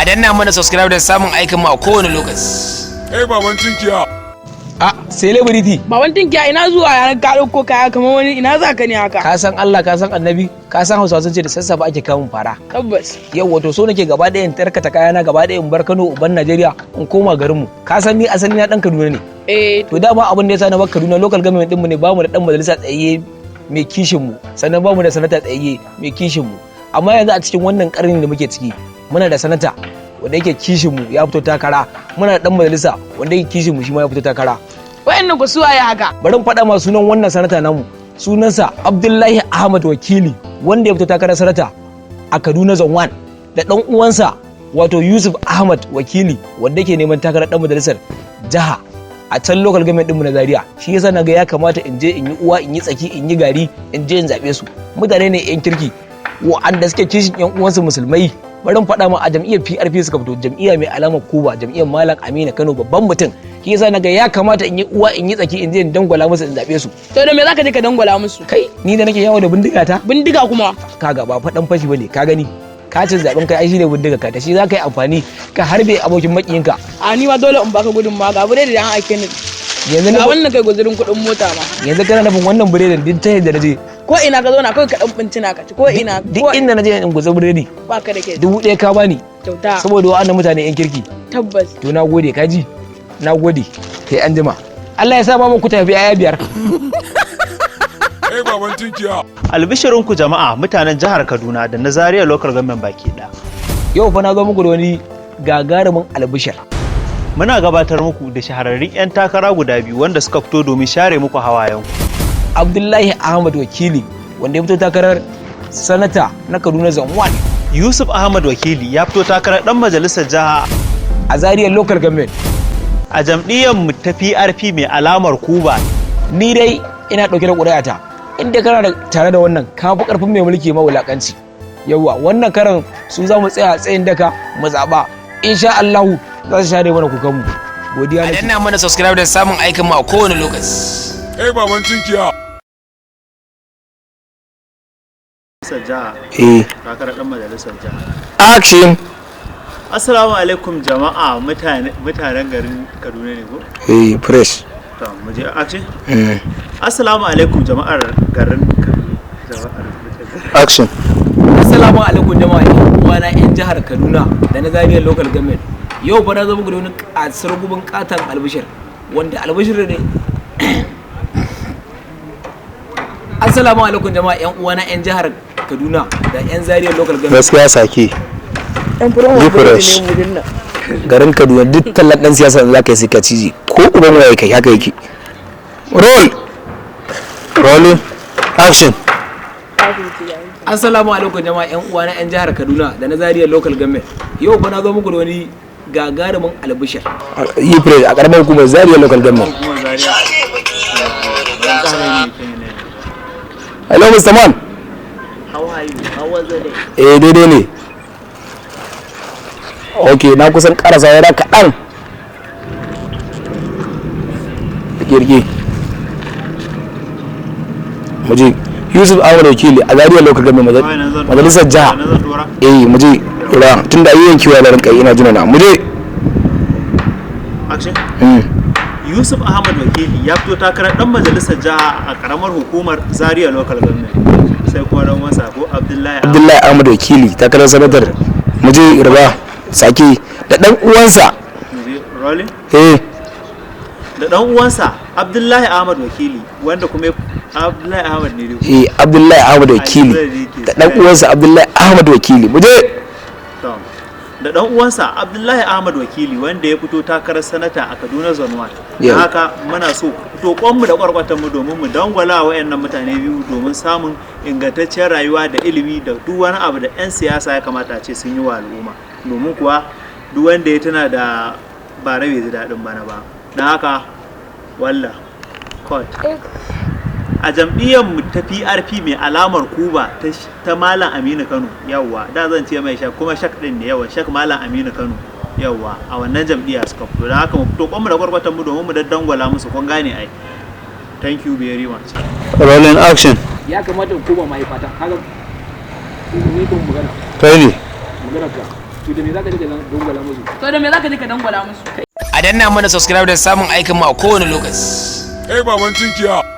Danna mana subscribe don samun aikin mu a kowane lokaci. Kai baban tinkiya. A celebrity. Baban tinkiya, ina zuwa? Yaran ka ɗauko kaya kamar wani, ina za ka ne haka? Ka san Allah, ka san Annabi, ka san Hausawa sun ce da sassafe ake kamun fara. Tabbas. Yau wato so nake gaba ɗaya in tarkata kayana gaba ɗaya in bar Kano uban Najeriya in koma garinmu. Ka san ni asali na ɗan Kaduna ne. Eh. To dama abin da yasa na bar Kaduna, local government ɗinmu ne bamu da ɗan majalisa tsayayye mai kishin mu, sannan bamu da sanata tsayayye mai kishin mu. Amma yanzu a cikin wannan karni da muke ciki, muna da sanata wanda yake kishin mu, ya fito takara. Muna da ɗan majalisa wanda yake kishin mu, shi ma ya fito takara. Wayannan ku suwaye haka? Bari in faɗa ma sunan wannan sanata namu. Sunansa Abdullahi Ahmad Wakili, wanda ya fito takarar sanata a Kaduna Zone 1, da ɗan uwansa wato Yusuf Ahmad Wakili, wanda yake neman takarar ɗan majalisar jiha a can local government ɗinmu na Zaria. Shi yasa naga ya kamata in je in yi uwa in yi tsaki in yi gari, in je in zaɓe su. Mutane ne yan kirki wa'anda suke kishin yan uwansu musulmai. Bari in faɗa ma, a jam'iyyar PRP suka fito, jam'iyya mai alamar Kuba, jam'iyyar Malam Aminu Kano, babban mutum. Shi yasa naga ya kamata in yi uwa in yi tsaki in je in dangwala musu, in zaɓe su. To da me zaka je ka dangwala musu? Kai, ni da nake yawo da bindiga ta. Bindiga kuma? Kaga, ba faɗan fashi bane. Ka gani, katin zaben kai ai shine bindiga ka, da shi za ka yi amfani ka harbe abokin makiyinka. A ni ma dole in baka gudunmawa. Ga biredi da an aike ni. Yanzu ga na wannan, kai guzurin kuɗin mota ma. Yanzu kana nufin wannan biredin duk ta yadda naje Ko ina ka zauna kawai ka dan bincina ka ci, ko ina. Duk inda naje in gutsa biredi. Baka da ke. 1000 ka bani? Kyauta. Saboda wa'annan mutane yan kirki. Tabbas. To na gode, ka ji, na gode. Sai an jima, Allah ya sa ba ku tafi aya biyar. Kai baban tinkiya. Albishirinku jama'a, mutanen jihar Kaduna da na Zaria local government baki ɗaya. Yau fa na zo muku da wani gagarumin albishir. Muna gabatar muku da shahararrun 'yan takara guda biyu wanda suka fito domin share muku hawayenku. Abdullahi Ahmad Wakili, wanda ya fito takarar sanata na Kaduna Zone 1. Yusuf Ahmad Wakili ya fito takarar ɗan majalisar jiha a Zaria local government a jam'iyyar mu ta PRP mai alamar Kuba. Ni dai ina ɗauke da ƙuri'ata. Inda kana da tare da wannan, ka fi ƙarfin mai mulki mawulaƙanci. Yawwa, wannan karan su za mu tsaya tsayin daka mu zaɓa. Insha Allahu za su share mana kukanmu. Godiya A nake. danna mana subscribe don samun aikin mu a kowane lokaci. Kai baban tinkiya. Majalisar jiha. Eh. Takarar ɗan majalisar jiha. Action. Assalamu alaikum jama'a, mutanen garin Kaduna ne ko? Eh, fresh. To mu je action. Assalamu alaikum jama'ar garin Kaduna. Jama'ar Action. Assalamu alaikum jama'a, yan uwana yan jihar Kaduna da na Zaria local government. Yau fa na zo muku da wani kasar gubin katon albishir, wanda albishir ne. Assalamu alaikum jama'a, yan uwana yan jihar Kaduna da yan Zaria local government. Gaskiya sake. Yan furin Yi fresh. ne mu dinnan. Garin Kaduna, duk tallan dan siyasa da zaka yi sai ka cije, ko uban waye kai, haka yake. Roll, rolling, action. Assalamu alaikum jama'a, yan uwana yan jihar Kaduna da na Zaria local government. Yau fa na zo muku da wani gagarumin albishir. Yi fresh. A karamar hukumar Zaria local government. Hukumar Zaria. Hello, Mr. Man. How are you? How was the day? Eh, daidai ne. Ok, na kusan karasa, yana kaɗan. Rike muje. Yusuf Ahmad Wakili a Zaria local government, majalisar jiha. Nan zan dora. Eh, muje ra, tunda ayyukan kiwo da rinka ina jina na muje. Action. Yusuf Ahmad Wakili ya fito takarar dan majalisar jiha a karamar hukumar Zaria local government. Sai kuma dan wasa ko Abdullahi Ahmad. Abdullahi Ahmad Wakili takarar sanatar. Muje riba sake, da dan uwansa. Muje rolling. Eh. Da dan uwansa Abdullahi Ahmad Wakili, wanda kuma Abdullahi Ahmad ne dai. Eh, Abdullahi Ahmad Wakili da dan uwansa Abdullahi Ahmad Wakili. Muje. To. Da dan uwansa Abdullahi Ahmad Wakili, wanda ya fito takarar sanata a Kaduna Zone 1. Yeah. Don haka muna so ku fito kwanmu da kwarkwatan mu domin mu dangwala wayannan mutane biyu domin samun ingantacciyar rayuwa da ilimi da duk wani abu da 'yan siyasa ya kamata a ce sun yi wa al'umma. Domin kuwa duk wanda ya tana da bara bai ji daɗin bana ba. Don haka walla court a jam'iyyar mu ta PRP mai alamar Kuba ta Malam Aminu Kano. Yawwa, da zan ce mai shak, kuma shak din ne. Yawa, shak Malam Aminu Kano. Yawwa, a wannan jam'iyya suka fito. Don haka mu fito kwanmu da kwarkwatan mu domin mu daddangwala musu. Kun gane ai? Thank you very much. Rolling, action. Ya kamata in koma mahaifata, kaga ni kun magana. Kai ne. Magana ka. To da me zaka je ka dangwala musu? To da me zaka je ka dangwala musu? A danna mana subscribe da samun aikin mu a kowane lokaci. Hey, baban tinkiya.